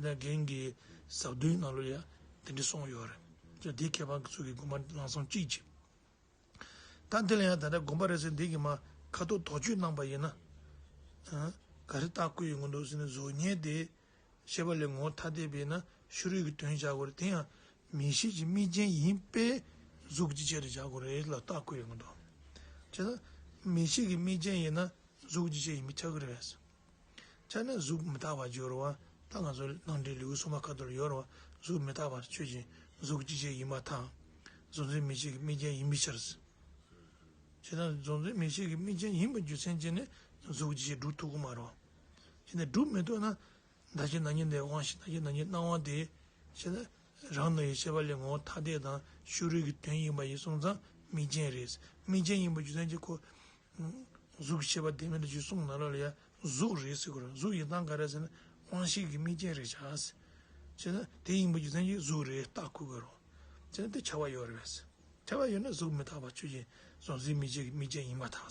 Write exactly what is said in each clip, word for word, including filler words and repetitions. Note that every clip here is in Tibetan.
ད་རྒན་གྱི་ཟབ་དོན་ནང་ལོགས་ཡ་དེ་འདྲ་གསུངས་ཡོད་རེད། ཅེས་དེ་མཁས་པ་ཚོ་གི་དགོངས་པ་ལམ་སང་གཅིག་བྱས། ད་འདི་ལ་ཡང་ད་ལྟ་དགོངས་པ་རེད་ཟེར་འདི་གི་མ་ཁ་ཐོག་དོགས་གཅོད་གནང་པ་ཡིན་ན། ཨ། ག་རེ་རྟགས་བཀོད་ཡོང་གི་འདུག་ཟེར་ན། གཟུགས་བརྙན་དེ་ཤེས་པ་ལས་ངོ་བོ་ཐ་དད་པས་ན་ཕྱི་རོལ་གྱི་དོན་བྱ་དགོས་རེད། དེ་ཡང་མིག་ཤེས་ཀྱི་དམིགས་རྐྱེན་ཡིན་པས་གཟུགས་ཀྱི་ཕྱིར་བྱ་དགོས་རེད་ལ་རྟགས་བཀོད་ཡོང་གི་འདུག་བྱས་ན་མིག་ཤེས་ཀྱི་དམིགས་རྐྱེན་ཡིན་ན་གཟུགས་ཀྱི་ཕྱིར་ཡིན་པས་ཁྱབ་ཀྱི་རེད། ཆ་ནས་གཟུགས་མི་རྟག་པ་སྦྱོར་བ། ད་ང་ཚོ་ནང་འདྲེན་ལེའུ་གསུམ་པ་ཁ་ཐོག་ལ་ཡོད་རེད་བ། གཟུགས་མི་རྟག་པར་ཆོས་ཅན། གཟུགས་ཀྱི་ཕྱིར་ཡིན་པར་ཐལ། གཟུགས་འཛིན་མིག་ཤེས་ཀྱི་དམིགས་རྐྱེན་ཡིན་པའི་ཕྱིར། བྱས་ན་གཟུགས་འཛིན་མིག་ཤེས་ཀྱི་དམིགས་རྐྱེན་ཡིན་པའི་རྒྱུ་མཚན་གྱིས་ནི་གཟུགས་ཀྱི་ཕྱིར་སྒྲུབ་ཐུབ་ཀྱི་མ་རེད་བ། བྱས་ན་སྒྲུབ་མི་ཐུབ་ན། བདག་གི་རྣམ་མཁྱེན་དེ་དབང་ཤེས། བདག་གི་རྣམ་མཁྱེན་སྣང་བ་དེ། བྱས་ན་རང་སྣང་བའི་ཤེས་པ་ལས་ངོ་བོ་ཐ་དད་དང་ཕྱི་རོལ་གྱི་དོན་ཡིན་པ་ཡིན་སོང་ཙང་དམིགས་རྐྱེན་རེད། དམིགས་རྐྱེན་ཡིན་པའི་རྒྱུ་མཚན་གྱིས་ཁོ། གཟུགས་ཤེས་པ་བདེན་མེད་དུ་གྱུར་གསུངས་ན་ལ་ལ་ཡ་གཟུགས་རེད་ཟེར་དགོས་རེད། གཟུགས་ཡིན་སྟངས་ག་རེ་ཟེར་ན་དབང་ཤེས་ཀྱི་དམིགས་རྐྱེན་རེད་བྱ། བྱས་ན་དེ་ཡིན་པའི་རྒྱུ་མཚན་གྱིས་གཟུགས་རེད་རྟགས་བཀོད་དགོས་རེད། བྱས་ན་དེ་ཁྱབ་པ་ཡོད་རེད། ཁྱབ་པ་ཡོད་ན་གཟུགས་མི་རྟག་པ་ཆོས་ཅན། གཟུགས་འཛིན་མིག་ཤེས་ཀྱི་དམིགས་རྐྱེན་ཡིན་པར་ཐལ།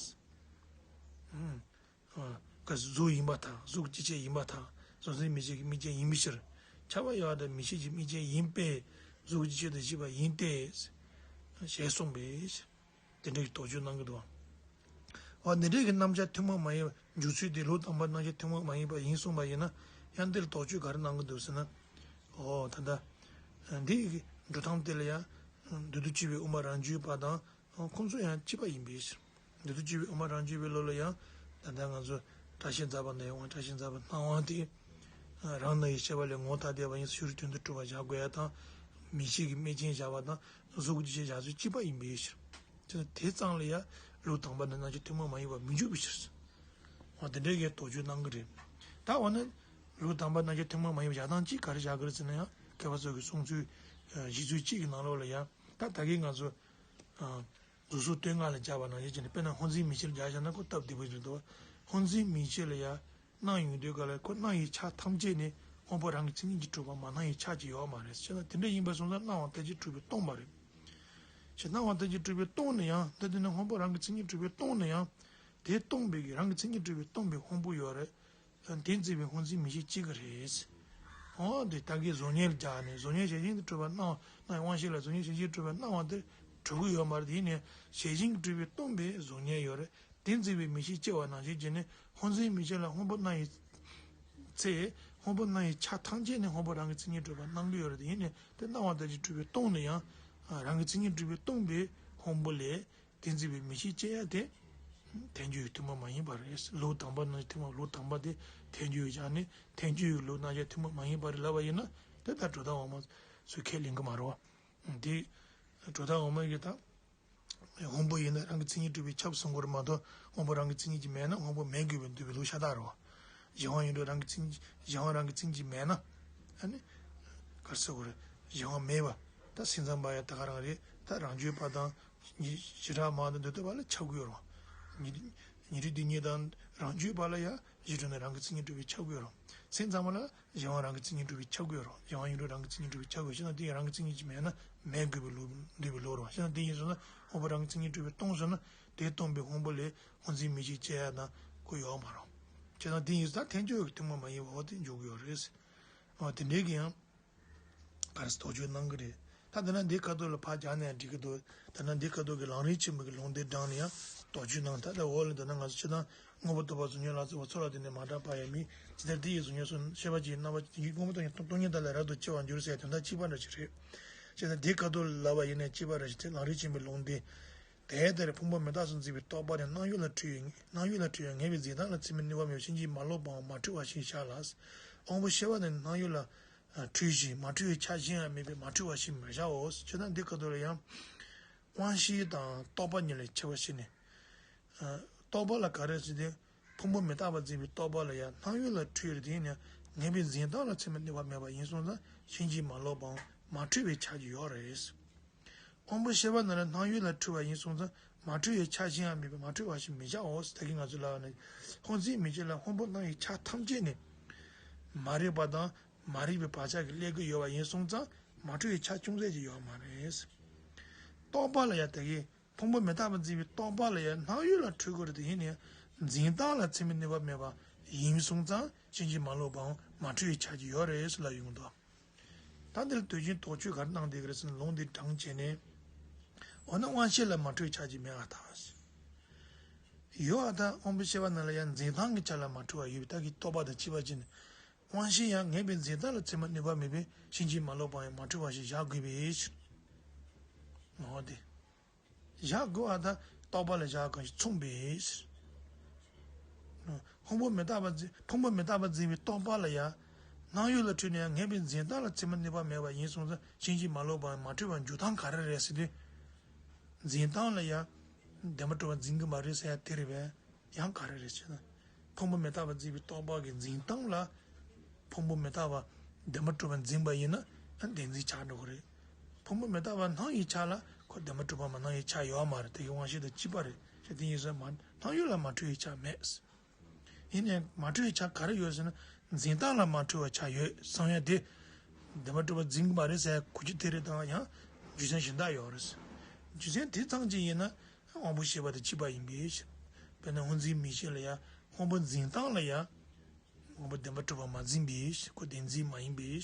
ཨང་། ག་གཟུགས་ཡིན་པར་ཐལ། གཟུགས་ཀྱི་ཕྱིར་ཡིན་པར་ཐལ། གཟུགས་འཛིན་མིག་ཤེས་ཀྱི་དམིགས་རྐྱེན་ཡིན་པའི་ཕྱིར། ཁྱབ་པ་ཡོད་དེ་མིག་ཤེས་ཀྱི་དམིགས་རྐྱེན་ཡིན་པས་གཟུགས་ཀྱི་ཕྱིར་དུ་བྱས་པ་ཡིན་ཏེ། ཞེས་གསུངས་པས། དེ་འདྲའི་དོགས་གཅོད་གནང་གི་འདུག་འོ་འདི་འདྲའི་གི་རྣམ་གཞག་ཐུན་མོང་མ་ཡིན་པ། འཇུག་ཚུལ་དེ་ལུགས་དང་པོ་རྣམ་གཞག་ཐུན་མོང་མ་ཡིན་པ་ཡིན་གསུངས་པ་ཡིན་ན། ཡང་འདིར་དོགས་གཅོད་ག་རེ་གནང་གི་འདུག་ཟེར་ན། འོ་ད་ལྟ་འདི་གི་འགྲོ་སྟངས་དེ་ལ་ཡང་མདོར་བསྡུས་དཔྱོད་པའི་དབུ་མ་རང་རྒྱུད་པ་དང་། ཁོང་ཚོ་ཡང་གཅིག་པ་ཡིན་པའི་ཕྱིར། མདོར་བསྡུས་དཔྱོད་པའི་དབུ་མ་རང་རྒྱུད་པའི་ལུགས་ལ་ཡང་། ད་ལྟ་ང་ཚོ་བཀྲ་ཤིས་རྫོགས་པ་ནས་ཡོང་བ། བཀྲ་ཤིས་རྫོགས་པའི་སྣང་བ་དེ། རང་སྣང་བའི་ཤེས་པ་ལས་ངོ་བོ་ཐ་དད་པ་ཡིན་ཕྱིར་དོན་དུ་གྲུབ་པ་བཞག་དགོས་ཡ་དང་། མིག་ཤེས་ཀྱི་དམིགས་རྐྱེན་བཞག་པ་དང་། གཟུགས་ཀྱི་ཕྱིར་བཞག་ཚུལ་གཅིག་པ་ཡིན་པའི་ཕྱིར། དེ་ཙམ་ལ་ཡང་ལུགས་དང་པོ་ནི་རྣམ་གཞག་ཐུན་མོང་མ་ཡིན་པ་མི་འཇུག་པའི་ཕྱིར། འོ་དེ་འདྲའི་གི་དོགས་གཅོད་གནང་གི་རེད། ད་འོ་ན་ལུགས་དང་པོ་རྣམ་གཞག་ཐུན་མོང་མ་ཡིན་པ་བཞག་སྟངས་གཅིག་ག་རེ་བཞག་གི་རེད་ཟེར་ན། ཡང་མཁས་པ་ཚོ་གི་གསུང་ཚུལ་གཞི་ཚུལ་གཅིག་གི་ནང་ལོགས་ལ་ཡང་། ད་ད་གིན་ང་ཚོ་གཟུགས་སོགས་སྟོད་མངལ་ལ་སྦྱར་བ་ནང་བཞིན་བྱས་ནས། དཔེར་ན་སྔོ་འཛིན་མིག་ཤེས་ལ་སྦྱར་བཞག་ན་ཁོ་སྟབས་བདེ་པོ་རེད་འདུག་སྔོ་འཛིན་མིག་ཤེས་ལ་ཡང་སྣང་ཡོང་དུས་ག་ལ་ཁོ་སྣང་བའི་ཆ་ཐམས་ཅད་ནི་སྔོན་པོ་རང་གི་མཚན་ཉིད་ཀྱིས་གྲུབ་པ། མ་སྣང་བའི་ཆ་ཅིག་ཡོད་མ་རེད། བྱས་ན་དེ་འདྲ་ཡིན་པ་སོང་ཙང་སྣང་བ་མཐའ་བཞི་གྲུབ་པས་སྟོང་པ་རེད། བྱས་སྣང་བ་མཐའ་བཞི་གྲུབ་པས་སྟོང་ན་ཡང་། ད་དེ་ནི་སྔོན་པོ་རང་གི་མཚན་ཉིད་གྲུབ་པས་སྟོང་ན་ཡང་། དེ་སྟོང་པའི་གི་རང་གི་མཚན་ཉིད་གྲུབ་པས་སྟོང་པའི་སྔོན་པོ་ཡོད་རེད། དེ་འཛིན་པའི་སྔོ་འཛིན་མིག་ཤེས་གཅིག་གི་རེད། འོ་དེ་ད་གིན་གཟུགས་བརྙན་ལ་སྦྱར་ནས། གཟུགས་བརྙན་བྱད་བཞིན་དུ་གྲུབ་པ་སྣང་བ། སྣང་བའི་དབང་ཤེས་ལ་གཟུགས་བརྙན་བྱད་བཞིན་གྲུབ་པ་སྣང་བ་དེ་གྲུབ་ཀྱི་ཡོད་མ་རེད། དེ་ཡིན་ནའི་བྱད་བཞིན་གྱིས་གྲུབ་པས་སྟོང་པའི་གཟུགས་བརྙན་ཡོད་རེད། དེ་འཛིན་པའི་མིག་ཤེས་སྐྱེ་བ་ནང་བཞིན་བྱས་ནས། སྔོ་འཛིན་མིག་ཤེས་ལ་སྔོན་པོ་སྣང་བའི་ཚེ། སྔོན་པོ་སྣང་བའི་ཆ་ཐམས་ཅད་ནི་སྔོན་པོ་རང་གི་མཚན་ཉིད་གྲུབ་པ་སྣང་གི་ཡོད་རེད། དེ་ཡིན་ནའི་དེ་སྣང་བ་མཐའ་བཞི་གྲུབ་པས་སྟོང་ན་ཡང་། རང་གི་མཚན་ཉིད་གྲུབ་པས་སྟོང་པའི་སྔོན་པོ་ལས། དེ་འཛིན་པའི་མིག་ཤེས་སྐྱེ་ཡ་དེ། ཐལ་འགྱུར་ཡིག་ཐུན་མོང་མ་ཡིན་པ་རེད། ལུགས་དང་པོ་ནི་ཐུན་མོང་། ལུགས་དང་པོ་དེ་ཐལ་འགྱུར་ཡིག་བཞག་ནས། ཐལ་འགྱུར་ཡིག་ལུགས་རྣམ་གཞག་ཐུན་མོང་མ་ཡིན་པ་རེད་ལབ་པ་ཡིན་ན། དེ་ལྟར་གྲུབ་མཐའ་འོག་མ་ཚོས་ཁས་ལེན་གྱི་མ་རེད་བ། དེ་གྲུབ་མཐའ་འོག་མ་གིས་ད་སྔོན་པོ་ཡིན་ན་རང་གི་མཚན་ཉིད་གྲུབ་པས་ཁྱབ་གསུང་གི་རེད་མ་གཏོགས། སྔོན་པོ་རང་གི་མཚན་ཉིད་ཀྱིས་མེད་ན་སྔོན་པོ་མེད་དགོས་པའི་འདོད་པའི་ལུགས་ཤ་སྟག་རེད་བ། གཞན་དབང་ཡིན་འགྲོ་རང་གི་མཚན་ཉིད། གཞན་དབང་རང་གི་མཚན་ཉིད་ཀྱིས་མེད་ན། ཨ་ནི། ག་རེ་ཟེར་དགོས་རེད། གཞན་དབང་མེད་པ། ད་སེམས་ཙམ་པ་ཡང་ད་ག་རང་རེད། ད་རང་རྒྱུད་པ་དང་། བྱེ་བྲག་སྨྲ་བ་དང་འདི་ལྟ་བུ་ལ་ཁྱབ་ཀྱི་ཡོད་རེད། ཉན་ཉན་རིགས་འདི་གཉིས་དང་རང་རྒྱུད་པ་ལ་ཡང་གཞི་གྲུབ་ནས་རང་གི་མཚན་ཉིད་གྲུབ་པས་ཁྱབ་ཀྱི་ཡོད་རེད། སེམས་ཙམ་པ་ལ་གཞན་དབང་རང་གི་མཚན་ཉིད་གྲུབ་པས་ཁྱབ་ཀྱི་ཡོད་རེད། གཞན་དབང་ཡིན་འགྲོ་རང་གི་མཚན་ཉིད་གྲུབ་པས་ཁྱབ་ཀྱི་ཡོད། བྱས་ན་དེ་རང་གི་མཚན་ཉིད་ཀྱིས་མེད་ན་མེད་དགོས་པའི་ལུགས། འདོད་པའི་ལུགས་རེད་བ། བྱས་ན་དེ་ཡིན་སོང་ན་སྔོན་པོ་རང་གི་མཚན་ཉིད་གྲུབ་པས་སྟོང་སོང་ན། དེ་སྟོང་པའི་སྔོན་པོ་ལས་སྔོ་འཛིན་མིག་ཤེས་སྐྱེ་ཡ་དང་ཁོ་ཡོད་མ་རེད། བྱས་ན་དེ་ཡིན་སོང་ན་ཐལ་འགྱུར་ཡིག་ཐུན་མོང་མ་ཡིན་པ་འོ་དེ་འཇོག་གི་ཡོད་རེད། འོ་དེ་འདྲའི་གི་ཡང་། ག་རེ་ཟེར། དོགས་གཅོད་གནང་གི་རེད། ད་དེ་ན་འདི་ཁ་ཐོག་ལ་ཕར་སྦྱར་ནས་འགྲིག་གི་འདུག་ད་ན་འདི་ཁ་ཐོག་གི་ལམ་རིམ་ཆེན་མོ་གི་ལུང་དེ་དྲངས་ནས་ཡང་དོགས་གཅོད་གནང་། ད་ལྟ་འོག་ལ་འདི་ན་ང་ཚོ་སྤྱིར་བཏང་དངོས་པོ་རྟོགས་པ་གཟུགས་བརྙན་ལ་སོགས་པ་ཚོར་བ་དེ་ནི་མ་འདྲ་བ་ཡང་མིན། ཇི་ལྟར་དེ་ཡི་གཟུགས་བརྙན་སོགས་ཤེས་པ་ཅིག་རྣམ་པ་ཅིག་དངོས་པོ་རྟོགས་པའི་སྟོང་ཉིད་དག་ལས་རབ་ཏུ་སྐྱེ་བར་འགྱུར་ཟེར་དོན་དག་གཅིག་པ་འདྲ་ཞིག་རེད། ཅེས་ན་འདི་ཁ་ཐོག་ལ་ལབ་པ་ཡིན་ནའི་གཅིག་པ་འདྲ་ཞིག་དེ་ལམ་རིམ་ཆེན་མོའི་ལུང་དེ། དེ་ལྟར་ཕུང་པོ་མི་རྟག་སོགས་འཛིན་པའི་རྟོག་པ་ནི་སྣང་ཡུལ་ལ་འཁྲུལ་ཡོད། སྣང་ཡུལ་ལ་འཁྲུལ་ཡང་ངེས་པའི་འཛིན་སྟངས་ལ་ཚད་མའི་གནས་བབ་མེད་པར་ཕྱིན་ཅི་མ་ལོག་པའམ་མ་འཁྲུལ་བ་ཞིག་བཞག་ལ། དབང་པོ་ཤེས་པ་ནི་སྣང་ཡུལ་ལ་འཁྲུལ་ཞིང་མ་འཁྲུལ་བའི་ཆ་གཞན་ཡང་མེད་པས་མ་འཁྲུལ་བ་ཞིག་མི་བཞག་འོ། ཅེ་ན་འདི་ཁ་ཐོག་ལ་ཡང་དབང་ཤེས་དང་རྟོག་པ་གཉིས་ལ་ཁྱད་པར་ཕྱེ་ནས། རྟོག་པ་ལ་ག་རེ་ཟེར་ཏེ། ཕུང་པོ་མི་རྟག་པར་འཛིན་པའི་རྟོག་པ་ལ་ཡང་སྣང་ཡུལ་ལ་འཁྲུལ་ཡོད་དེ་ཡིན་ན་ངེས་པའི་འཛིན་སྟངས་ལ་ཚད་མའི་གནས་བབ་མེད་པ་ཡིན་སོང་ཙང་ཕྱིན་ཅི་མ་ལོག་པའམ་མ་འཁྲུལ་བའི་ཆ་ཅིག་ཡོད་རེད། དབང་པོ་ཤེས་པ་ནི་སྣང་ཡུལ་ལ་འཁྲུལ་བ་ཡིན་སོང་ཙང་མ་འཁྲུལ་བའི་ཆ་གཞན་ཡང་མེད་པས་མ་འཁྲུལ་བ་ཞིག་མི་བཞག་འོ། ད་གིན་ང་ཚོས་ལབ་པ་ནི། སྔོ་འཛིན་མིག་ཤེས་ལ་སྔོན་པོ་སྣང་བའི་ཆ་ཐམས་ཅད་ནི་མ་རིག་པ་དང་མ་རིག་པའི་བག་ཆགས་ཀྱིས་བསླད་ཀྱི་ཡོད་པ་ཡིན་སོང་ཙང་མ་འཁྲུལ་བའི་ཆ་ཅུང་ཟད་ཅིག་ཡོད་མ་རེད། རྟོག་པ་ལ་ཡང་ད་གིན་ཕུང་པོ་མི་རྟག་པར་འཛིན་པའི་རྟོག་པ་ལ་ཡང་སྣང་ཡུལ་ལ་འཁྲུལ་དགོས་རེད། དེ་ཡིན་ནའང་འཛིན་སྟངས་ལ་ཚད་མའི་གནས་བབ་མེད་པ་ཡིན་སོང་ཙང་ཕྱིན་ཅི་མ་ལོག་པའམ་ མ་འཁྲུལ་བའི་ཆ་གཅིག་ཡོད་རེད་ལབ་ཡོང་གི་འདུག་ད་འདིར་དོན་གཅིག་དོགས་གཅོད་ག་རེ་གནང་བསྡད་ཀྱི་རེད་ཟེར་ན། ལུང་འདི་དྲངས་བྱས་ནས། འོ་ན་དབང་ཤེས་ལ་མ་འཁྲུལ་བའི་ཆ་གཅིག་མེད་པར་ཐལ། ཡོད་པར་ཐལ། དབང་པོའི་ཤེས་པ་རྣམས་ལ་ཡང་འཛིན་སྟངས་ཀྱི་ཆ་ལ་མ་འཁྲུལ་བ་ཡོད་པའི་རྟགས་ཀྱིས་རྟོག་པ་དང་བཅས་པ་ཅན། དབང་ཤེས་ཡང་ངེས་པའི་འཛིན་སྟངས་ལ་ཚད་མར་གནས་པ་མེད་པས་ཕྱིན་ཅི་མ་ལོག་པའང་མ་འཁྲུལ་བ་ཞེས་བཞག་དགོས་པའི་ཕྱིར། འོ་དེ། བཞག་དགོས་པར་ཐལ། རྟོག་པ་ལ་བཞག་གང་ཞིག་མཚུངས་པའི་ཕྱིར། ཕུང་པོ་མི་རྟག་པ་འཛིན། ཕུང་པོ་མི་རྟག་པ་འཛིན་པའི་རྟོག་པ་ལ་ཡང་། སྣང་ཡུལ་ལ་འཁྲུལ་ནས་ཡང་ངེས་པའི་འཛིན་སྟངས་ལ་ཚད་མར་གནས་པ་མེད་པ་ཡིན་སོང་ཙང་ཕྱིན་ཅི་མ་ལོག་པའང་མ་འཁྲུལ་བར་འཇུག་སྟངས་ག་རེ་རེད་ཟེར་དུས། འཛིན་སྟངས་ལ་ཡང་བདེན་པར་གྲུབ་པ་འཛིན་གྱི་མ་རེད་ཟེར་ཡ་དེ་རེད་པས། ཡང་ག་རེ་རེད་ཟེར་ན། ཕུང་པོ་མི་རྟག་པ་འཛིན་པའི་རྟོག་པ་གི་འཛིན་སྟངས་ལ། ཕུང་པོ་མི་རྟག་པ་བདེན་པར་གྲུབ་པ་འཛིན་པ་ཡིན་ན་ཡང་བདེན་འཛིན་ཆགས་འགྲོ་གི་རེད། ཕུང་པོ་མི་རྟག་པ་སྣང་བའི་ཆ་ལ་ཁོ་བདེན་པར་གྲུབ་པ་མ་སྣང་བའི་ཆ་ཡོད་མ་རེད། དེ་གི་དབང་ཤེས་དང་བཅས་པ་རེད། ཞེས་དེ་ཡིན་ཟེར་མ། སྣང་ཡུལ་ལ་མ་འཁྲུལ་བའི་ཆ་མེད། ཡིན་ནའི་མ་འཁྲུལ་བའི་ཆ་ག་རེ་ཡོད་ཟེར་ན། འཛིན་སྟངས་ལ་མ་འཁྲུལ་བའི་ཆ་ཡོད་བསམ་ཡ་དེ། བདེན་པར་གྲུབ་པ་འཛིན་གྱི་མ་རེད་ཟེར་ཡ་གོ་རྒྱུ་དེ་རེད་དང་ཡང་རྒྱུ་མཚན་གཞན་དག་ཡོད་རེད། རྒྱུ་མཚན་དེ་ཙམ་གཅིག་ཡིན་ན་དབང་པོ་ཤེས་པ་དང་བཅས་པ་ཡིན་པའི་ཕྱིར། དཔེར་ན་སྔོ་འཛིན་མིག་ཤེས་ལ་ཡང་དབང་པོ་འཛིན་སྟངས་ལ་ཡང་དབང་པོ་བདེན་པར་གྲུབ་པ་མ་འཛིན་པའི་ཕྱིར། ཁོ་བདེན་འཛིན་མ་ཡིན་པའི་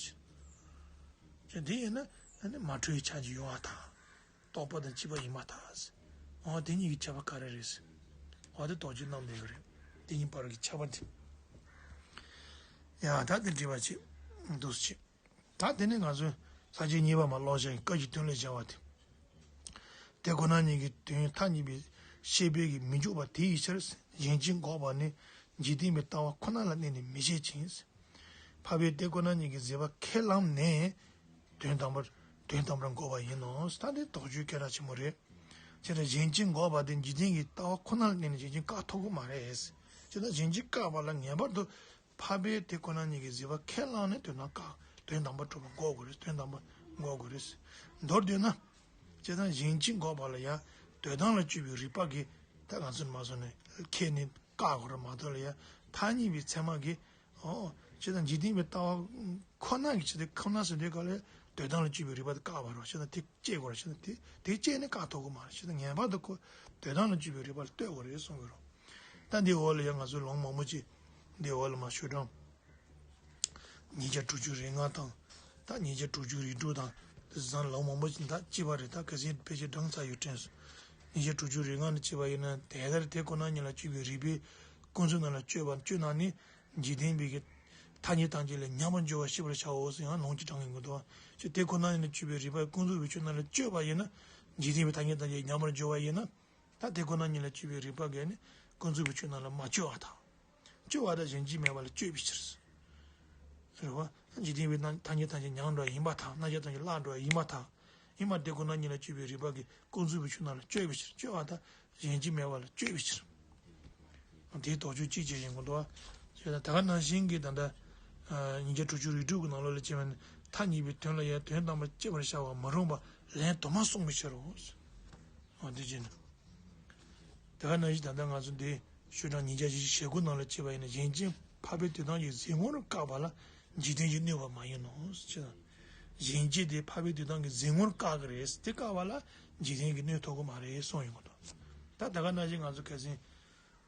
ཕྱིར། དེ་ཡིན་ན་མ་འཁྲུལ་བའི་ཆ་གཅིག་ཡོད་པར་ཐལ། རྟོག་པ་དང་བཅས་པ་ཡིན་པར་ཐལ། འོ་དེ་གཉིས་ཀྱི་ཁྱད་པར་ག་རེ་རེད། འོ་དེ་དོགས་གཅོད་གནང་བསྡད་ཀྱི་རེད། དེ་གཉིས་བར་གྱི་ཁྱད་པར་དེ། ཡང་ད་དེ་འདྲི་བ་བྱེད། འདུག་སེ་བྱེད། ད་དེ་ནས་ང་ཚོས་ས་བཅད་གཉིས་པ་མར་ཀློག་བྱ་ཡི་སྐབས་ཀྱི་དོན་ལས་སྦྱར་བ་དེ། དེ་ཁོ་ན་ཉིད་ཀྱི་དོན་ཐ་སྙད་པའི་ཤེས་པའི་གི་མི་འཇུག་པ་དེ་ཡི་ཕྱིར། གཞན་གཅིག་འགོག་པ་ནི་འཇིག་རྟེན་པའི་ལྟ་བ་ཁོ་ན་ལ་གནས་ནས་མི་བྱེད་ཅིང་། འཕགས་པས་དེ་ཁོ་ན་ཉིད་ཀྱི་བཟོད་པ་ཁས་བླངས་ནས། དོན་དམ་པར་དོན་དམ་པར་འགོག་པ་ཡིན་ནོ། ད་འདི་དོགས་གཅོད་སྐད་གྲགས་ཆེན་པོ་རེད། ཅེས་དང་། གཞན་གཅིག་འགོག་པ་དེ་འཇིག་རྟེན་གྱི་ལྟ་བ་ཁོ་ན་ལ་གནས་ནས་གཞན་གཅིག་བཀག་ཐུབ་ཀྱི་མ་རེད། ཅེས་དང་། གཞན་གཅིག་བཀག་པ་ལ་ངེས་པར་དུ་འཕགས་པས་དེ་ཁོ་ན་ཉིད་ཀྱི་བཟོད་པ་ཁས་བླངས་ནས་དོན་དམ་བཀག་དོན་དམ་པར་གྲུབ་པ་འགོག་དགོས་རེད། དོན་དམ་པར་འགོག་དགོས་རེད། མདོར་བསྡུས་ན། ཅེས་དང་། གཞན་གཅིག་འགོག་པ་ལ་ཡང་དོན་དམ་ལ་དཔྱོད་པའི་རིགས་པ་གིས་ད་ག་ཚོད་མ་སོང་ནས་ཁས་ནས་བཀག་དགོས་རེད་མ་གཏོགས་ལ་ཡང་ཐ་སྙད་པའི་ཚད་མ་གིས། ཨོ། ཅེས་དང་། འཇིག་རྟེན་པའི་ལྟ་བ་ཁོ་ན་གི་ཆེད་དུ་ཁོ་ན་ཟེར་དུས་ག་ལ་དོན་དམ་ལ་དཔྱོད་པའི་རིགས་པ་དེ་བཀག་པ་རེད། ཅེས་དང་། དེ་བཅད་དགོས་རེད། ཅེས་དང་། དེ་དེ་བཅད་ནས་བཀག་ཐུབ་ཀྱི་མ་རེད། ཅེས་དང་། ངེས་པར་དུ་ཁོ་དོན་དམ་ལ་དཔྱོད་པའི་རིགས་པ་ལ་ལྟོས་དགོས་རེད་གསུང་གི་རེད། ད་འདི་འོག་ལ་ཡང་ང་ཚོས་ལུང་མང་པོ་ཅིག་འདི་འོག་ལ་མར་ཤོག་གྲངས་ཉིས་བརྒྱ་དྲུག་ཅུ་རེ་ལྔ་དང་། ད་ཉིས་བརྒྱ་དྲུག་ཅུ་རེ་དྲུག་དང་། དེ་ཚང་ལུང་མང་པོ་ཅིག་ད་གཅིག་པ་རེད། ད་གལ་སྲིད་ཕལ་ཆེར་བགྲངས་ཚར་ཡོད་དྲན་སོང་། ཉིས་བརྒྱ་དྲུག་ཅུ་རེ་ལྔ་ནས་བྱས་པ་ཡིན་ན། དེ་ལྟར་དེ་ཁོ་ན་ཉིད་ལ་དཔྱོད་པའི་རིགས་པས་ཀུན་རྫོབ་རྣམས་ལ་དཔྱོད་པ་དཔྱོད་ན་ནི། འཇིག་རྟེན་པའི་གི་ཐ་སྙད་ཐམས་ཅད་ལས་ཉམས་པར་འགྱུར་བ་ཤེས་པར་བྱའོ་ཟེར་ཡང་ལུང་གཅིག་དྲངས་ཡོང་གི་འདུག། ཅེས་དེ་ཁོ་ན་ཉིད་ལ་དཔྱོད་པའི་རིགས་པས་ཀུན་རྫོབ་པའི་ཆོས་རྣམས་ལ་དཔྱོད་པ་ཡིན་ན། འཇིག་རྟེན་པའི་ཐ་སྙད་ཐམས་ཅད་ཉམས་པར་འགྱུར་བ་ཡིན་ན། ད་དེ་ཁོ་ན་ཉིད་ལ་དཔྱོད་པའི་རིགས་པ་གིས་ནི་ཀུན་རྫོབ་པའི་ཆོས་རྣམས་ལ་མ་དཔྱོད་པར་ཐལ། དཔྱོད་པ་དང་གཞན་གཅིག་མེད་པ་ལ་དཔྱོད་པའི་ཕྱིར། རེད་བ། འཇིག་རྟེན་པའི་རྣམ་ཐ་སྙད་ཐམས་ཅད་ཉམས་འགྲོ་བ་ཡིན་པར་ཐལ། རྣམ་གཞག་ཐམས་ཅད་བརླག་འགྲོ་བ་ཡིན་པར་ཐལ། ཡིན་པར་དེ་ཁོ་ན་ཉིད་ལ་དཔྱོད་པའི་རིགས་པ་གིས་ཀུན་རྫོབ་པའི་ཆོས་རྣམས་ལ་དཔྱོད་པའི་ཕྱིར། དཔྱོད་པ་དང་གཞན་གཅིག་མེད་པ་ལ་དཔྱོད་པའི་ཕྱིར། དེའི་དོགས་གཅོད་གཅིག་བྱས་ཡིན་དགོས་འདུག་བ། ཞེས་དང་། ད་ག་ནང་བཞིན་གྱི་ད་ལྟ། ཉིས་བརྒྱ་དྲུག་ཅུ་རེ་དྲུག་གི་ནང་ལོགས་ལ་བྱས་པ་ནི། ཐ་སྙད་པའི་དོན་ལ་ཡང་དོན་དམ་པར་དཔྱད་པར་བྱ་བ་མ་རུང་བ་ལན་དུ་མ་གསུངས་པའི་ཕྱིར་རོ། འོ་དེ་བྱས་ན། དེ་ག་ནང་བཞིན་ད་ལྟ་ང་ཚོ་འདི་ཤོག་གྲངས་ཉིས་བརྒྱ་བཞི་བཅུ་ཞེ་དགུ་ནང་ལ་བྱས་པ་ཡིན་ན། གཞན་གཅིག་འཕགས་པའི་དོན་དམ་གྱི་གཟིགས་ངོར་བཀག་པ་ལ་འཇིག་རྟེན་གྱིས་གནོད་པ་མ་ཡིན་ནོ་ཞེ་ན། གཞན་གཅིག་དེ་འཕགས་པའི་དོན་དམ་གྱི་གཟིགས་ངོར་བཀག་གི་རེད། དེ་བཀག་པ་ལ་འཇིག་རྟེན་གྱིས་གནོད་ཐུབ་ཀྱི་མ་རེད་གསུངས་ཡོང་གི་འདུག། ད་ད་ག་ནང་བཞིན་ང་ཚོ་ཁ་སང་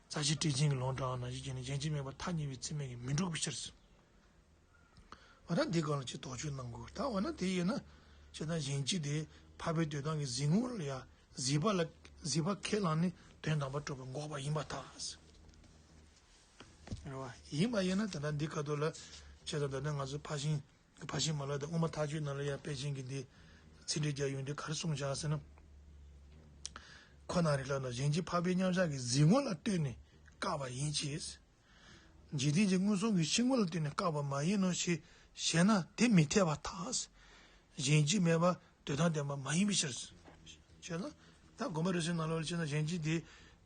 རྩ་ཤེ་ཊཱིཀ་ཆེན་གྱི་ལུང་དྲངས་པ་ནང་བཞིན་བྱས་ནས། གཞན་གཅིག་མེད་པར་ཐ་སྙད་པའི་ཚད་མས་མི་འགྲུབ་པའི་ཕྱིར། འོ་ན་འདི་སྒང་ལ་ཅིག་དོགས་གཅོད་གནང་དགོས། ད་འོ་ན་དེ་ཡིན་ན། ཅེས་དང་། གཞན་གཅིག་དེ་འཕགས་པའི་དོན་དམ་གྱི་གཟིགས་ངོར་ལ་ཡང་གཟིགས་པ་ལ་གཟིགས་པ་ཁས་བླངས་ནས་དོན་དམ་པར་གྲུབ་པ་འགོག་པ་ཡིན་པར་ཐལ། རེད་བ། ཡིན་པ་ཡིན་ན་ད་ལྟ་འདི་ཁ་ཐོག་ལ། ཅེས་དང་། ད་ལྟ་ང་ཚོ་ཕར་ཕྱིན། ཕར་ཕྱིན་མ་ལག་དང་དབུ་མ་ཐལ་འགྱུར་ནང་ལ་ཡང་དཔེ་ཅན་གྱི་འདི་ཚིག་འགྲེལ་རྒྱག་ཡོང་དུས་ག་རེ་གསུངས་བཞག་ཟེར་ན། ཁོ་ན་རེ་ལ་ན། གཞན་གཅིག་འཕགས་པའི་མཉམ་གཞག་གི་གཟིགས་ངོ་ལ་ལྟོས་ནས་བཀག་པ་ཡིན་གྱི། འཇིག་རྟེན་གྱི་མངོན་སུམ་གྱི་ཤེས་ངོ་ལ་ལྟོས་ནས་བཀག་པ་མ་ཡིན་ནོ་ཞེས་བཤད་ན་དེ་མི་འཐད་པར་ཐལ། གཞན་གཅིག་མེད་པ་དོན་དམ་བདེན་པ་མ་ཡིན་པའི་ཕྱིར། ཞེ་ན། ད་དགོངས་པ་རིགས་གསུམ་ནང་ལོགས་ལ་བྱས་ན། གཞན་གཅིག་དེ་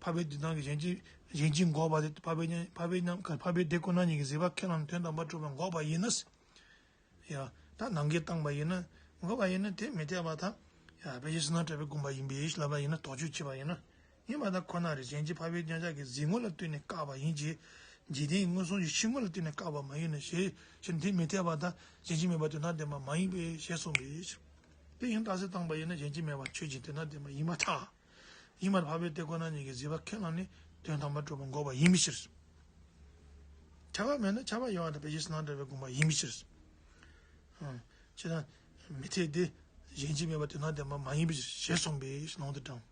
འཕགས་པའི་དོན་དམ་གྱི། གཞན་གཅིག་གཞན་གཅིག་འགོག་པ་དེ་འཕགས་པའི་མཉམ་འཕགས་པའི་མཉམ་འཕགས་པའི་དེ་ཁོ་ན་ཉིད་ཀྱི་གཟིགས་པ་ཁས་བླངས་དོན་དམ་པར་གྲུབ་པ་འགོག་པ་ཡིན་ན། ཡ། ད་ནང་གི་བཏང་པ་ཡིན་ན། འགོག་པ་ཡིན་ན་དེ་མི་འཐད་པར་ཐལ། ཡ། དཔེ་ཆ་བསོད་ནམས་གྲགས་པས་དགོངས་པ་ཡིན་པས་ལབ་པ་ཡིན་ན། དོགས་གཅོད་བྱས་པ་ཡིན་ན། ཡིན་པ་ད་ཁོ་ན་རེ། གཞན་གཅིག་འཕགས་པའི་མཉམ་གཞག་གི་གཟིགས་ངོ་ལ་ལྟོས་ནས་བཀག་པ་ཡིན་གྱི། འཇིག་རྟེན་གྱི་མངོན་སུམ་གྱི་ཤེས་ངོ་ལ་ལྟོས་ནས་བཀག་པ་མ་ཡིན་ནོ་ཞེས་ཞེ་ན། དེ་མི་འཐད་པར་ཐལ། གཞན་གཅིག་མེད་པ་དོན་དམ་བདེན་པ་མ་ཡིན་པས་ཞེས་གསུངས་པས། དེ་ཡང་རྟགས་གསལ་བཏང་པ་ཡིན་ན། གཞན་གཅིག་མེད་པ་ཆོས་ཅན་དོན་དམ་བདེན་པ་ཡིན་པར་ཐལ། ཡིན་པར་འཕགས་པའི་དེ་ཁོ་ན་ཉིད་ཀྱི་གཟིགས་པ་ཁས་བླངས་ནས་དོན་དམ་པར་གྲུབ་པ་འགོག་པ་ཡིན་པའི་ཕྱིར། ཁྱབ་པ་མེད་ན་ཁྱབ་པ་ཡོད་པ་དང་ཕལ་ཆེར་ཕྱི་ནང་འབྲེལ་བའི་དགོངས་པ་ཡིན་པའི་ཕྱིར། ཨང་། ཅེ་ན། མི་འཐད་དེ། གཞན་སྤྱི་མེད་པ་དོན་དམ་བདེན་པ་མ་ཡིན་པའི་ཕྱིར་ཞེས་གསུངས་པས་ལུང་དུ་དྲངས།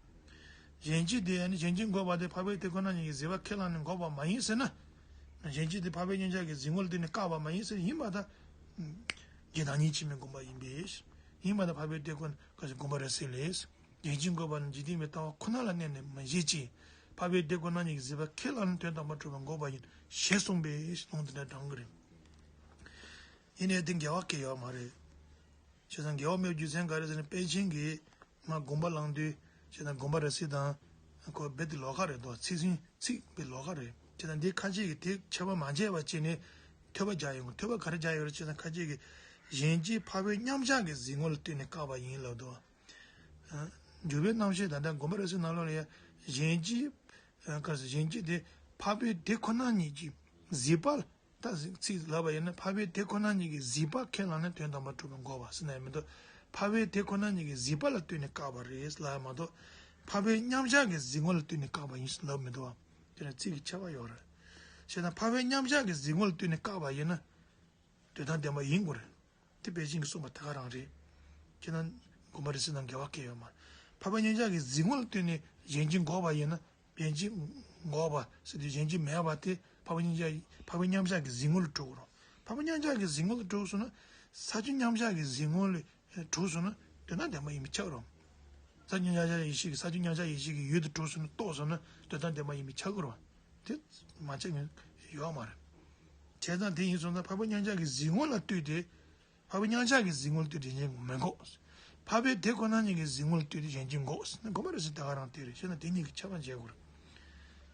གཞན་སྤྱི་དེ་ནི་གཞན་སྤྱི་འགོག་པ་དེ་འཕགས་པའི་དེ་ཁོ་ན་ཉིད་ཀྱི་གཟིགས་པ་ཁས་བླངས་ནས་འགོག་པ་མ་ཡིན་ཟེར་ན། གཞན་སྤྱི་དེ་འཕགས་པའི་མཉམ་གཞག་གི་གཟིགས་ངོ་ལ་བརྟེན་ནས་བཀག་པ་མ་ཡིན་ཟེར་ཡིན་པ་དང་། རྒྱུ་བདག་ཉིད་སྤྱི་མེད་དགོངས་པ་ཡིན་པས། ཡིན་པ་དང་འཕགས་པའི་དེ་ཁོ་ན་དགོངས་པ་རེད་ཟེར་ལས། གཞན་སྤྱི་འགོག་པ་ནི་འཇིག་རྟེན་པའི་ལྟ་བ་ཁོ་ན་ལ་གནས་ནས་མི་བཞེད་ཅིང་། འཕགས་པའི་དེ་ཁོ་ན་ཉིད་ཀྱི་གཟིགས་པ་ཁས་བླངས་ནས་དོན་དམ་པར་གྲུབ་པ་འགོག་པ་ཡིན་ཞེས་གསུངས་པས་ལུང་དེ་འདྲ་དྲངས་ཀྱི་རེད། ཡིན་ནའི་དེ་འགལ་བ་གང་ཡང་ཡོད་མ་རེད། བྱས་ཙང་འགལ་བ་མེད་པའི་རྒྱུ་མཚན་ག་རེ་ཟེར་ན། དཔལ་ཆེན་གྱིས་མར་དགོངས་པ་བླངས་དུས། བྱས་ཙང་དགོངས་པ་རབ་གསལ་དང་། ཁོ་རྦད་དེ་ལོགས་ཀ་རེད་དོ། ཚིག་ཟིན་ཚིག་རྦད་ལོགས་ཀ་རེད། བྱས་ཙང་འདི་ཁ་ཅིག་གིས་དེ་ཁྱབ་པ་མ་བྱས་པ་བྱས་ནས་ཐོས་པ་རྒྱག་ཡོང་གི། ཐོས་པ་ག་རེ་རྒྱག་ཡོད་རེད་བྱས་ཙང་ཁ་ཅིག་གིས་གཞན་སྤྱི་འཕགས་པའི་མཉམ་གཞག་གི་གཟིགས་ངོ་ལ་ལྟོས་ནས་བཀག་པ་ཡིན་ལབ་དོ། འཇུག་པའི་རྣམ་བཤད་ད་ལྟ་དགོངས་པ་རབ་གསལ་ནང་ལོགས་ལ་ཡང་གཞན་སྤྱི། ག་རེ་ཟེར། གཞན་སྤྱི་དེ་འཕགས་པའི་དེ་ཁོ་ན་ཉིད་ཀྱི་གཟིགས་པ་ལ། ད་ཚིག་ལབ་པ་ཡིན་ན། འཕགས་པའི་དེ་ཁོ་ན་ཉིད་ཀྱི་གཟིགས་པ་ཁས་བླངས་ནས་དོན་དམ་པར་གྲུབ་པ་འགོག་པ་ཟེར་ན་ཡང་མི་འདུག། འཕགས་པའི་དེ་ཁོ་ན་ཉིད་ཀྱི་གཟིགས་པ་ལ་ལྟོས་ནས་བཀག་པ་རེད་ལབ་ཡང་མ་གཏོགས། འཕགས་པའི་མཉམ་གཞག་གི་གཟིགས་ངོ་ལ་ལྟོས་ནས་བཀག་པ་ཡིན་ཟེར་ལབ་མི་འདུག་བ། དེ་ལ་ཚིག་གི་ཁྱད་པར་ཡོད་རེད། བྱས་ན་འཕགས་པའི་མཉམ་གཞག་གི་གཟིགས་ངོ་ལ་ལྟོས་ནས་བཀག་པ་ཡིན་ན། དོན་དམ་བདེན་པ་ཡིན་དགོས་རེད། དེ་དཔལ་ཆེན་གྱིས་གསུངས་པ་དེ་ག་རང་རེད། ཁྱེད་རང་དགོངས་པ་རེ་ཟིན་དང་འགལ་བ་གང་ཡང་ཡོད་མ་རེད། འཕགས་པ་མཉམ་གཞག་གི་གཟིགས་ངོ་ལ་ལྟོས་ནས་གཞན་སྤྱི་འགོག་པ་ཡིན་ན། གཞན་སྤྱི་འགོག་པ་ཟེར་དུས་གཞན་སྤྱི་མེད་པ་དེ་འཕགས་པ་མཉམ་གཞག་འཕགས་པ་མཉམ་གཞག་གི་གཟིགས་ངོ་ལ་གྲུབ་རོགས། འཕགས་པ་མཉམ་གཞག་གི་གཟིགས་ངོ་ལ་གྲུབ་སོང་ན། ས་བཅུ་མཉམ་གཞག་གི་གཟིགས་ངོ་ལ་གྲུབ་སོང་ན་དོན་དམ་བདེན་པ་ཡིན་པས་ཁྱབ་རོགས། ས་བཅུ་མཉམ་གཞག་ཡེ་ཤེས་ཀྱི་ས་བཅུ་མཉམ་གཞག་ཡེ་ཤེས་ཀྱི་ཡུལ་དུ་གྲུབ་སོང་ན་རྟོགས་སོང་ན་དོན་དམ་བདེན་པ་ཡིན་པས་ཁྱབ་དགོས་རོགས། དེ་མ་ཁྱབ་མཁན་ཡོད་མ་རེད། བྱས་ཙང་དེ་ཡིན་སོང་ཙང་འཕགས་པ་མཉམ་གཞག་གི་གཟིགས་ངོ་ལ་ལྟོས་ཏེ། འཕགས་པ་མཉམ་གཞག་གི་གཟིགས་ངོ་ལ་ལྟོས་ཏེ་གཞན་མི་འགོག། འཕགས་པའི་དེ་ཁོ་ན་ཉིད་ཀྱི་གཟིགས་ངོ་ལ་ལྟོས་ཏེ་གཞན་སྤྱི་འགོག་ཟེར་ན་དགོངས་པ་རེ་ཟིན་དེ་ག་རང་དེ་རེད། བྱས་ན་དེ་གཉིས་ཀྱི་ཁྱད་པར་འབྱེད་དགོས་རེད།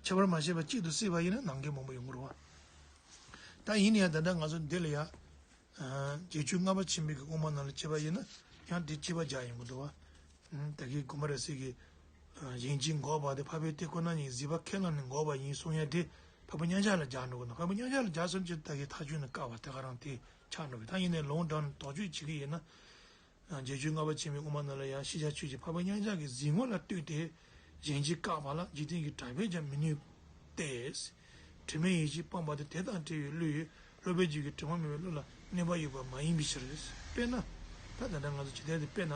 ཁྱད་པར་མ་ཕྱེད་པ་གཅིག་ཏུ་བསྲེས་པ་ཡིན་ན་ནམ་མཁའི་མང་པོ་ཡོང་གི་རེད་བ། ད་ཡིན་ན་ཡང་ད་ལྟ་ང་ཚོ་འདི་ལ་ཡ། བརྒྱད་ཅུ་ལྔ་པ་ཆེན་པོའི་གི་དབུ་མ་ནང་ལ་བྱས་པ་ཡིན་ན་ཡང་དེ་གཅིག་པ་རྒྱག་ཡོང་གི་འདུག་བ། ད་གིན་དགོངས་པ་རེ་ཟིན་གྱི། གཞན་སྤྱི་འགོག་པ་དེ་འཕགས་པའི་དེ་ཁོ་ན་ཉིད་གཟིགས་པ་ཁས་བླངས་ནས་འགོག་པ་ཡིན་གསུང་ཡ་དེ་འཕགས་པ་མཉམ་གཞག་ལ་སྦྱར་འགྲོ་གི་འདུག། འཕགས་པ་མཉམ་གཞག་ལ་སྦྱར་སོང་ཅི་ད་གིན་ཐག་གཅོད་ནས་བཀག་པ་དེ་ག་རང་དེ་ཆགས་འགྲོ་གི། ད་ཡིན་ནའི་ལུང་དྲངས་ནས་དོགས་གཅོད་བྱེད་ཀྱི་ཡིན་ན། བརྒྱད་ཅུ་ལྔ་པ་ཆེན་པོའི་དབུ་མ་ནང་ལ་ཡང་ཤེས་བྱ་ཆོས་ཀྱི་འཕགས་པ་མཉམ་གཞག་གི་གཟིགས་ངོ་ལ་ལྟོས་ཏེ། གཞན་སྤྱི་བཀག་པ་ལ་འཇིག་རྟེན་གྱི་གྲགས་པས་ཀྱང་མི་ནུས་ཏེ། དྲི་མའི་ཡེ་ཤེས་སྤངས་པ་དེ་དེ་དང་བྲལ་བའི་བློ་ཡིས་སློབ་པའི་རྒྱུད་ཀྱི་དྲི་མ་མེད་པའི་བློ་ལ་གནོད་པ་ཡོད་པ་མ་ཡིན་པའི་ཕྱིར། དཔེར་ན། ད་ད་ལྟ་ང་ཚོ་ཇི་ལྟར་དེ་དཔེར་ན།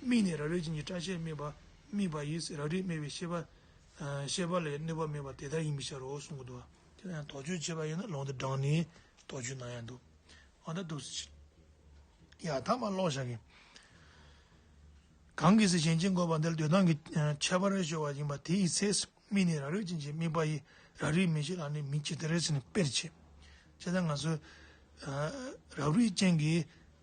དམིགས་ནས་རབ་རིབ་ཅན་གྱི་སྐྲ་ཤད་རྨིག་པ་རྨིག་པ་ཡིས་རབ་རིབ་རྨིག་པའི་ཤེས་པ། ཤེས་པ་ལ་ཡང་གནོད་པ་མེད་པ་དེ་ལྟར་ཡིན་པའི་ཕྱིར་རོ་གསུང་གི་འདུག་བ། དེ་ལ་ཡང་དོགས་གཅོད་བྱས་པ་ཡིན་ན་ལུང་དེ་དྲངས་ནས་དོགས་གཅོད་གནང་ཡ་འདུག། ཨ་ད་འདུག་སེ་བྱེད། ཡ་ད་མར་ཀློག་བཞག་གི། གང་གིས་གཞན་སྤྱི་འགོག་པ་འདི་ལ་དོན་དམ་གྱི་ཁྱད་པར་ཤོར་བ་ཡིན་པ་དེའི་ཚེ། དམིགས་ནས་རབ་རིབ་ཅན་གྱི་རྨིག་པ་ཡིས་རབ་རིབ་མིག་ཤེས་ལ་ནི་མིག་ཇི་ལྟར་ཟེར་ནས་དཔེར་བྱེད། བྱས་ཙང་ང་ཚོས་རབ་རིབ་ཅན་གྱི་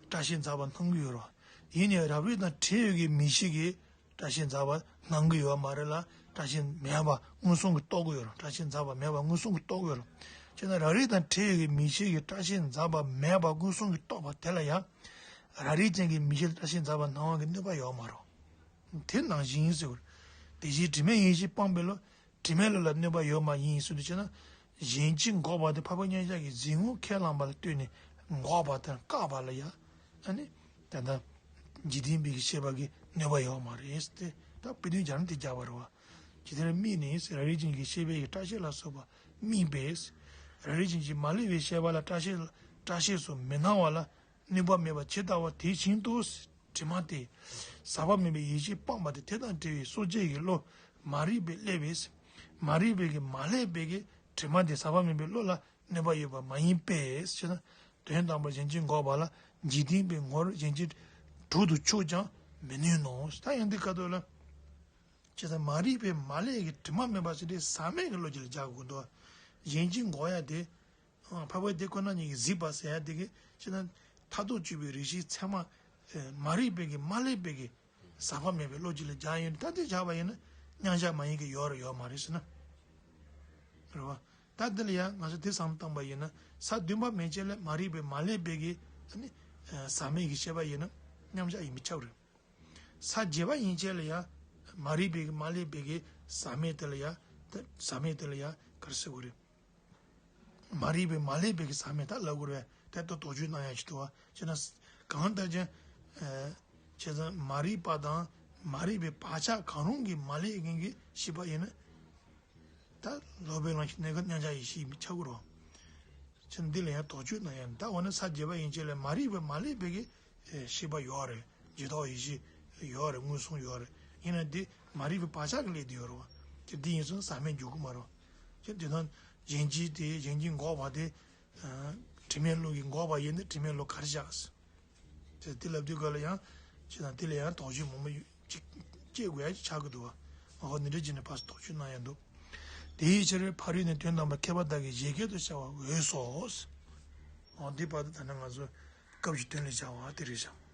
སྐྲ་ཤད་འཛག་པ་སྣང་གི་ཡོད་རེད། ཡིན་ནའི་རབ་རིབ་དང་བྲལ་བའི་གི་མིག་ཤེས་ཀྱིས་སྐྲ་ཤད་འཛག་པ་སྣང་གི་ཡོད་མ་རེད་ལ། སྐྲ་ཤད་མེད་པ་མངོན་སུམ་གྱིས་རྟོགས་ཀྱི་ཡོད་རེད། སྐྲ་ཤད་འཛག་པ་མེད་པ་མངོན་སུམ་གྱིས་རྟོགས་ཀྱི་ཡོད་རེད། བྱས་ན་རབ་རིབ་དང་བྲལ་བའི་གི་མིག་ཤེས་ཀྱིས་སྐྲ་ཤད་འཛག་པ་མེད་པ་མངོན་སུམ་གྱིས་རྟོགས་པ་དེ་ལ་ཡང་། རབ་རིབ་ཅན་གྱི་མིག་ཤེས་ལ་སྐྲ་ཤད་འཛག་པ་སྣང་བ་གི་གནོད་པ་ཡོད་མ་རེད། དེ་ནང་བཞིན་ཟེར་བ། དེ་བཞིན་དྲི་མའི་ཡེ་ཤེས་སྤངས་པའི་བློ། དྲི་མའི་བློ་ལ་གནོད་པ་ཡོད་མ་ཡིན་ཟེར་དུས་བྱས་ན། གཞན་སྤྱི་འགོག་པ་དེ་འཕགས་པ་མཉམ་གཞག་གི་གཟིགས་ངོ་ཁས་བླངས་པ་ལ་ལྟོས་ནས་འགོག་པ་དང་བཀག་པ་ལ་ཡང་། ཨ་ནི། ད་ལྟ། འཇིག་རྟེན་པའི་གི་ཤེས་པ་གི་གནོད་པ་ཡོད་མ་རེད་ཟེར་ཏེ། ད་དཔེ་དོན་སྦྱར་ན་དེ་རྒྱག་པ་རེད་བ། ཇི་ལྟར་རྨིག་ནས་རབ་རིབ་ཅན་གྱི་ཤེས་པའི་གི་སྐྲ་ཤད་ལ་སོགས་པ་རྨིག་པས། རབ་རིབ་ཅན་གྱི་མ་ལེགས་པའི་ཤེས་པ་ལ་སྐྲ་ཤད་སྐྲ་ཤད་སོགས་མི་སྣང་བ་ལ། གནོད་པ་མེད་པ་ཇི་ལྟ་བ་དེ་བཞིན་དུ། དྲི་མ་དེ། ཟག་པ་མེད་པའི་ཡེ་ཤེས་སྤངས་པ་དེ་དེ་དང་བྲལ་བའི་སོ་སྐྱེ་ཡི་བློ། མ་རིག་པས་བསླད་པས། མ་རིག་པའི་གི་མ་བསླད་པའི་གི་དྲི་མ་དེ་ཟག་པ་མེད་པའི་བློ་ལ་གནོད་པ་ཡོད་པ་མ་ཡིན་པས་ཞེ་ན། དོན་དམ་པར་གཞན་སྤྱི་འགོག་པ་ལ་འཇིག་རྟེན་པའི་ངོར་གཞན་སྤྱི་དྲུག་ཏུ་ཆུད་ཀྱང་མི་ནུས་ནོ། ད་ཡང་འདི་ཁ་ཐོག་ལ། ཇི་ལྟར་མ་རིག་པའི་མ་བསླད་ཀྱི་དྲི་མ་མེད་པ་ཞེས་དེ་ཟག་མེད་ཀྱི་བློ་ཅིག་ལ་སྦྱར་དགོས་འདུག། གཞན་སྤྱི་འགོག་ཡ་དེ། འཕགས་པའི་དེ་ཁོ་ན་ཉིད་ཀྱིས་གཟིགས་པ་ཟེར་ཡ་དེ་གི་ཅི་ན། མཐར་ཐུག་དཔྱོད་པའི་རིགས་ཤེས་ཚད་མ། མ་རིག་པའི་གི་མ་བསླད་པའི་གི་ཟག་པ་མེད་པའི་བློ་ཅིག་ལ་སྦྱར་ཡོད་ན། ད་དེ་སྦྱར་བ་ཡིན་ན་མཉམ་གཞག་མ་ཡིན་གི་ཡོད་རེད་ཡོད་མ་རེད་ཟེར་ན། རེད་བ། ད་འདི་ལ་ཡང་ང་ཚོ་དེ་བསམ་བཏང་པ་ཡིན་ན། ས་བདུན་པ་མན་ཆད་ལ་མ་རིག་པའི་མ་བསླད་པའི་གི་ཨ་ནི་ཟག་མེད་ཀྱི་ཤེས་པ་ཡིན་ན་མཉམ་གཞག་ཡིན་མི་ཆགས་རེད། ས་བརྒྱད་པ་ཡན་ཆད་ལ་ཡང་མ་རིག་པའི་གི་མ་བསླད་པའི་གི་ཟག་མེད་དེ་ལ་ཡང་ད་ཟག་མེད་དེ་ལ་ཡང་ག་རེ་ཟེར་དགོས་རེད། མ་རིག་པའི་མ་བསླད་པའི་གི་ཟག་མེད་ད་ལབ་དགོས་རེད། དེ་ལྟར་དོགས་གཅོད་གནང་ཡ་ཞིག་འདུག་བ། བྱས་ན། གང་ལྟར་ཀྱང་། ཨ། བྱས་ཙང་མ་རིག་པ་དང་མ་རིག་པའི་བག་ཆགས་གང་རུང་གིས་མ་བསླད་མཁན་གྱི་ཤེས་པ་ཡིན་ན། ད་ལོག་པའི་ལམ་གྱི་གནས་སྐབས་མཉམ་གཞག་ཡེ་ཤེས་ཡིན་པས་ཁྱབ་དགོས་རེད་བ། ཅེས་འདི་ལ་ཡང་དོགས་གཅོད་གནང་ཡ། ད་འོ་ན་ས་བརྒྱད་པ་ཡན་ཆད་ལ་མ་རིག་པའི་མ་ལུས་པའི་གི་ཤེས་པ་ཡོད་རེད། རྗེས་ཐོབ་ཡེ་ཤེས་ཡོད་རེད། མངོན་སུམ་ཡོད་རེད། ཡིན་ན་འདི་མ་རིག་པའི་བག་ཆགས་ཀྱི་ལས་དེ་ཡོད་རེད་བ། ཅེས་འདི་ཡིན་སོང་ཟག་མེད་འགྱུར་གི་མ་རེད། ཅེས་འདི་ན་གཞན་གྱིས་དེ་གཞན་གྱིས་འགོག་པ་དེ། དྲི་མེད་བློ་གིས་འགོག་པ་ཡིན་ན་དྲི་མེད་བློ་ག་རེ་བཞག་དེ་དེ་ལབ་དུས་སྐབས་ལ་ཡང་། ཅེས་དང་དེ་ལ་ཡང་དོགས་གཅོད་མང་པོ་ཅིག་སྐྱེ་དགོས་ཡ་ཅིག་ཆགས་ཀྱི་འདུག་བ། ང་ཧོ་འདི་འདྲ་བྱས་ནས་ཕར་དོགས་གཅོད་གནང་ཡ་འདུག་དེའི་ཕྱིར་ཕ་རོལ་ནས་དོན་དམ་པར་མཁས་པ་དག་གིས་བཞད་གད་དུ་བྱ་བ་འོས་སོ། འོ་འདི་བར་དུ་ད་ནི་ང་ཚོ་སྐབས་ཀྱི་དོན་ལས་བྱ་བ་དེ་རེད་བཞག